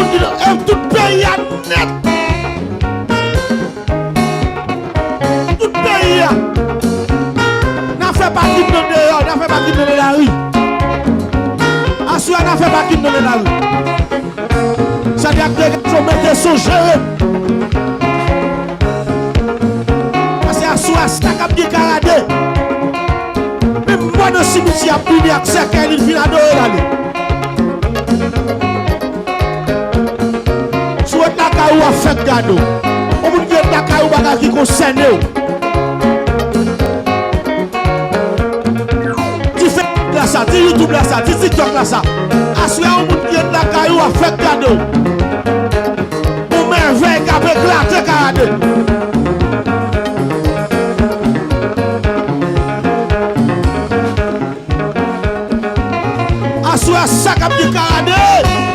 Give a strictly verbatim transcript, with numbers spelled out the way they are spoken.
E tout peyi a nèt. Tout peyi a. N a fè pa kit nan deyò, n a fè pa kit nan lari. Aswè a n a fè pa kit nan lari. Sa te ak delegasyon mete sou jere. Paske aswè a, si ta k ap gen karade. Menm mò nan simityè ap vini ak sèkèy li, l vin adore l ale. Si w ret lakay ou, w ap fèk gade w. Yon moun ki ret lakay ou, bagay ki konsène w. Di Facebook la sa, di YouTube la sa, di TikTok la sa. Aswè a, yon moun ki ret lakay ou, w ap fèk gade w. Yon mèvèy k ap eklate karade. Aswè a, sa k ap gen karade.